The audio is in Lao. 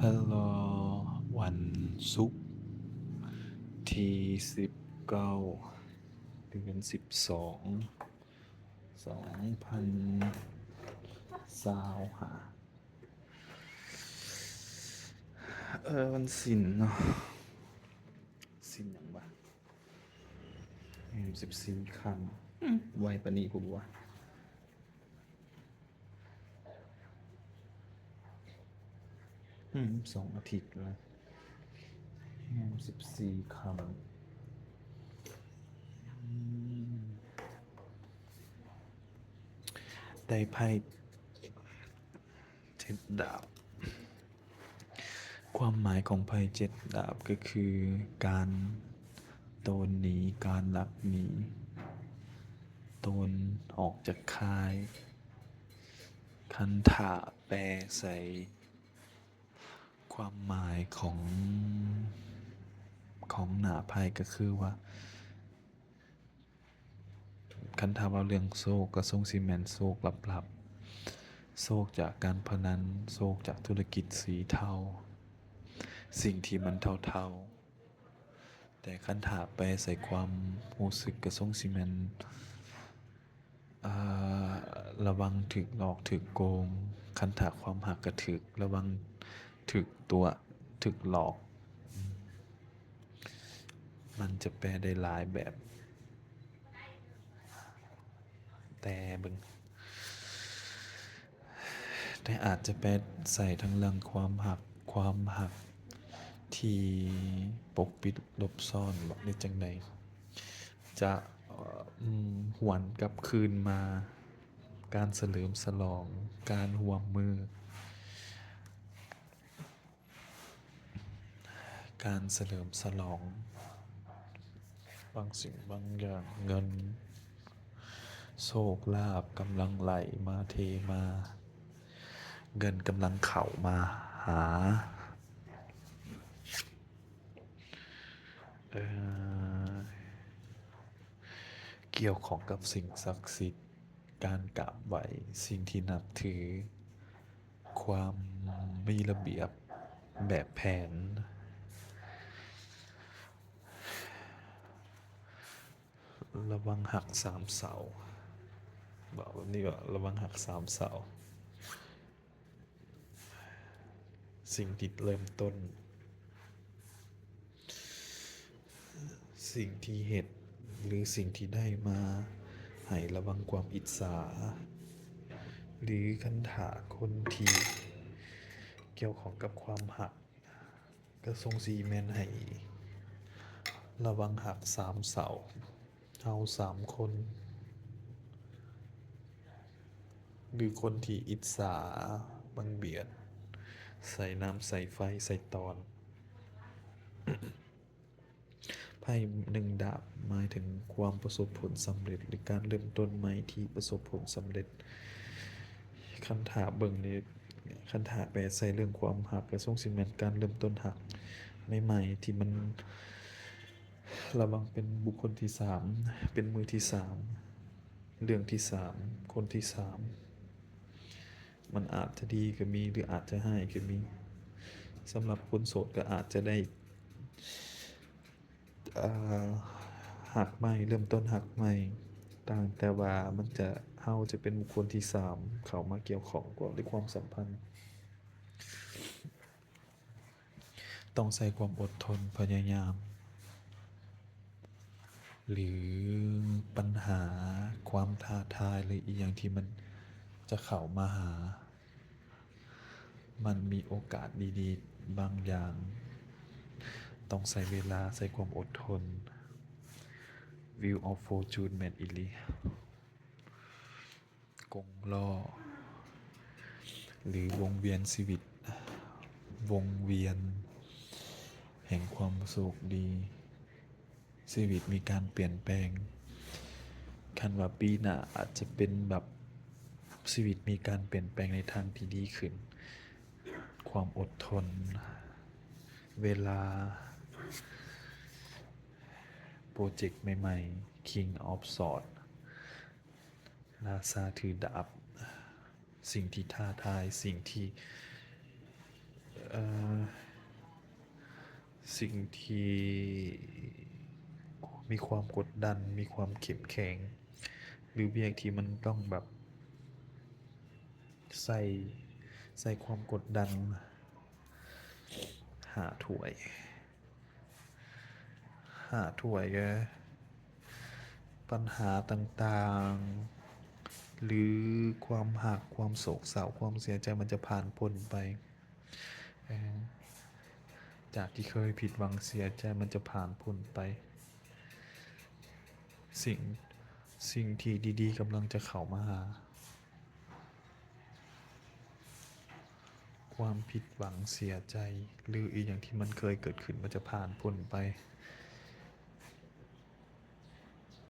Hello ວັນສຸກທີສິບເກົ້າ ເດືອນສິບສອງ ສອງພັນຊາວຫ້າ ເອີ ວັນສິນເນາະ ສິນຫຍັງວະ? ແມ່ນສິບສີ່ຄ່ຳ ອືມ ໄວປານນີ້ພຸ້ນວະ? ອືມ ສອງອາທິດລະ ແຮມສິບສີ່ຄ່ຳ ອືມ ໄດ້ໄພ້ເຈັດດາບ. ຄວາມໝາຍຂອງໄພ້ເຈັດດາບກໍຄື ການໂຕນໜີ, ການລັກໜີ, ໂຕນອອກຈາກຄ້າຍ. ຄັນຖ້າແປໃສ່ຄວາມໝາຍຂອງ ຂອງໜ້າໄພ້ກໍຄືວ່າ ຄັນຖ້າເວົ້າເລື່ອງໂຊກ ກໍຊົງຊິແມ່ນໂຊກລັບໆ, ໂຊກຈາກການພະນັນ, ໂຊກຈາກທຸລະກິດສີເທົາ, ສິ່ງທີ່ມັນເທົາໆ. ແຕ່ຄັນຖ້າແປໃສ່ຄວາມຮູ້ສຶກ ກໍຊົງຊິແມ່ນ ອ່າ ລະວັງຖືກຫຼອກຖືກໂກງ, ຄັນຖ້າຄວາມຮັກກໍຖືກ ລະວັງຖືກຕົວະຖືກຫຼອກ. ມັນຈະແປໄດ້ຫຼາຍແບບ ແຕ່ເບິ່ງ ແຕ່ອາດຈະແປໃສ່ທັງເລື່ອງຄວາມຮັກ, ຄວາມຮັກທີ່ປົກປິດຫຼົບຊ້ອນບໍ ຫຼືຈັ່ງໃດ? ຈະ ເອີ ຫວນກັບຄືນມາ, ການສະເຫຼີມສະຫຼອງ, ການຮ່ວມມື, ການສະເຫຼີມສະຫຼອງບາງສິ່ງບາງຢ່າງ, ເງິນ ໂຊກລາບກຳລັງໄຫຼມາເທມາ, ເງິນກຳລັງເຂົ້າມາຫາ, ເອີ ກ່ຽວຂ້ອງກັບສິ່ງສັກສິດ, ການກາບໄຫວ້, ສິ່ງທີ່ນັບຖື, ຄວາມມີລະບຽບແບບແຜນ. ລະວັງຫັກສາມເສົາ ເວົ້າແບບນີ້ວ່າ ລະວັງຫັກສາມເສົາ. ສິ່ງທີ່ເລີ່ມຕົ້ນ, ສິ່ງທີ່ເຮັດ ຫຼື ສິ່ງທີ່ໄດ້ມາ, ໃຫ້ລະວັງຄວາມອິດສາ ຫຼື ຄັນຖ້າຄົນທີ່ກ່ຽວຂ້ອງກັບຄວາມຮັກ ກະຊົງຊິແມ່ນໃຫ້ລະວັງຮັກສາມເສົາ, ເຮົາສາມຄົນ ຫຼື ຄົນທີ່ອິດສາບັງບຽດ ໃສ່ນ້ຳໃສ່ໄຟໃສ່ຕອນ. ໄພ້ໜຶ່ງດາບໝາຍເຖິງຄວາມປະສົບຜົນສຳເລັດ ຫຼື ການເລີ່ມຕົ້ນໃໝ່ທີ່ປະສົບຜົນສຳເລັດ. ຄັນຖ້າເບິ່ງນີ້ ຄັນຖ້າແປໃສ່ເລື່ອງຄວາມຮັກ ກະຊົງຊິແມ່ນການເລີ່ມຕົ້ນຮັກໃໝ່ໆ ທີ່ມັນລະວັງເປັນບຸກຄົນທີສາມ ເປັນມືທີສາມ ເລື່ອງທີສາມ ຄົນທີສາມ. ມັນອາດຈະດີກະມີ ຫຼື ອາດຈະຮ້າຍກະມີ. ສຳລັບຄົນໂສດກະອາດຈະໄດ້ ອ່າ ຮັກໃໝ່ ເລີ່ມຕົ້ນຮັກໃໝ່ ຕ່າງແຕ່ວ່າມັນຈະ ເຮົາຈະເປັນບຸກຄົນທີສາມເຂົ້າມາກ່ຽວຂ້ອງດ້ວຍຄວາມສຳພັນ. ຕ້ອງໃຊ້ຄວາມອົດທົນ, ພະຍາຍາມ ຫຼື ບັນຫາ, ຄວາມທ້າທາຍ ຫຼື ອີ່ຫຍັງທີ່ມັນຈະເຂົ້າມາຫາ. ມັນມີໂອກາດດີໆບາງຢ່າງ, ຕ້ອງໃຊ້ເວລາ, ໃຊ້ຄວາມອົດທົນ. Wheel of Fortune ແມ່ນອີ່ຫຼີ, ກົງລໍ້ ຫຼື ວົງວຽນຊີວິດ, ວົງວຽນແຫ່ງຄວາມໂຊກດີ. ຊີວິດມີການປ່ຽນແປງ. ຄັນວ່າປີໜ້າອາດຈະເປັນແບບຊີວິດມີການປ່ຽນແປງໃນທາງທີ່ດີຂຶ້ນ. ຄວາມອົດທົນ, ເວລາ, ໂປຣເຈັກໃໝ່ໆ, King of Sword, ລາຊາຖືດາບ. ສິ່ງທີ່ທ້າທາຍ, ສິ່ງທີ່ ເອີ ສິ່ງທີ່ມີความกดดัน มีความเข้มแข็ง หรือเวียกที่มันต้องแบบใส่ ใส่ความกดดัน ห้าถ้วย ห้าถ้วย เอ้อ ปัญหาต่างๆ หรือความฮัก ความโศกเศร้า ความเสียใจ มันจะผ่านพ้นไป เอ่อ จากที่เคยผิดหวังเสียใจ มันจะผ่านพ้นไป สิ่ง สิ่งที่ดีๆ กำลังจะเข้ามาหา ความผิดหวังเสียใจ หรืออีหยังที่มันเคยเกิดขึ้น มันจะผ่านพ้นไป